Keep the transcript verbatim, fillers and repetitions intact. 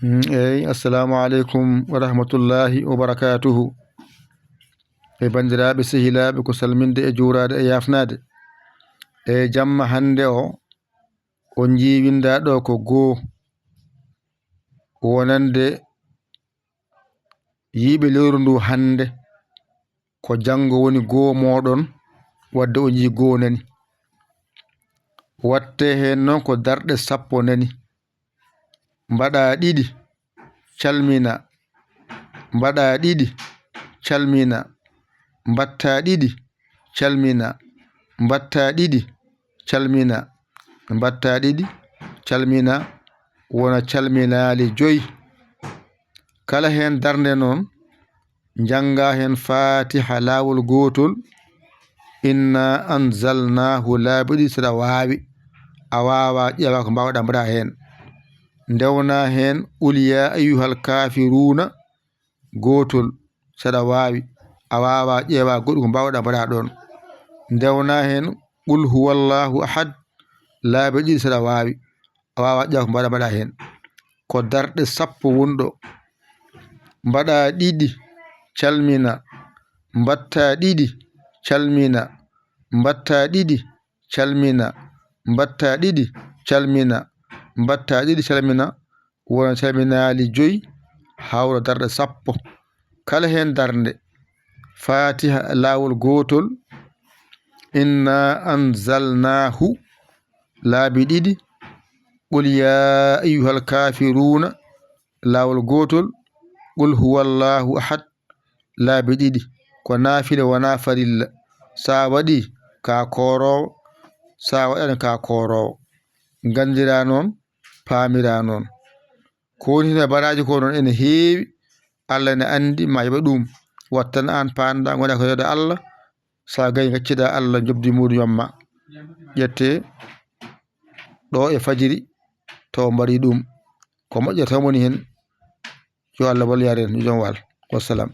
Mm, eyi, assalamu aleykum wa rahmatullahi wa barakatuhu. E banndiraaɓe, sehilaaɓe, ko salminde e juuraade e yaafnaade. E jamma hannde o, on njii winndaa ɗo ko goo. Wonande yiiɓe lewru ndu hannde, ko janngo woni goo mooɗon, wadde on njii goo nani. Watte heen noon ko darɗe sappo nani. Mbaɗa ɗiɗi, calmina. Mbaɗa ɗiɗi, calmina. Mbatta ɗiɗi, calmina. Mbatta ɗiɗi, calmina. Mbatta ɗiɗi, calmina. Wona calminaali joy. Kala heen darnde noon, njannga heen Faatiha laawol gootol, inna anzalnaahu laabi ɗiɗi saɗa waawi. A waawaa ƴeewa ko mbaawɗaa mbaɗa heen. Ndewna heen qul yaa ayyuhal kaafiruuna gootol saɗa waawi. A waawaa ƴeewa goɗɗum ko mbaawɗaa mbaɗa ɗoon. Ndewna heen qul huwallaahu ahad laabi ɗiɗi saɗa waawi. A waawaa ƴeewa ko mbaɗa mbaɗa heen. Ko darɗe sappo woni ɗo. Mbaɗa ɗiɗi, calmina. Mbatta ɗiɗi, calmina. Mbatta ɗiɗi, calmina. Mbatta ɗiɗi, calmina. Mbatta ɗiɗi, calmina. Wona calminaali joy, hawra darɗe sappo. Kala heen darnde, Faatiha laawol gootol, inna anzalnaahu laabi ɗiɗi, qul yaa ayyuhal kaafiruuna laawol gootol, qul huwallaahu ahad laabi ɗiɗi. Ko naafila, wonaa farilla. So a waɗi, ka kooroowo, so a waɗaani, ka kooroowo. Nganndiraa noon, paamiraa noon. Ko woni heen e baraaji ko noon ene heewi. Allah ene anndi ma yoɓe ɗum. Wattan aan paanɗa, ngonaa ko yeeɗa Allah. So a gayi, ngacciɗa Allah, njoɓdi muɗum yamma. Ƴette ɗo e fajiri, to mbaɗi ɗum. Ko moƴƴata tan woni heen. Yo Allah wallu, yaare en, yo jam wal. Wassalam.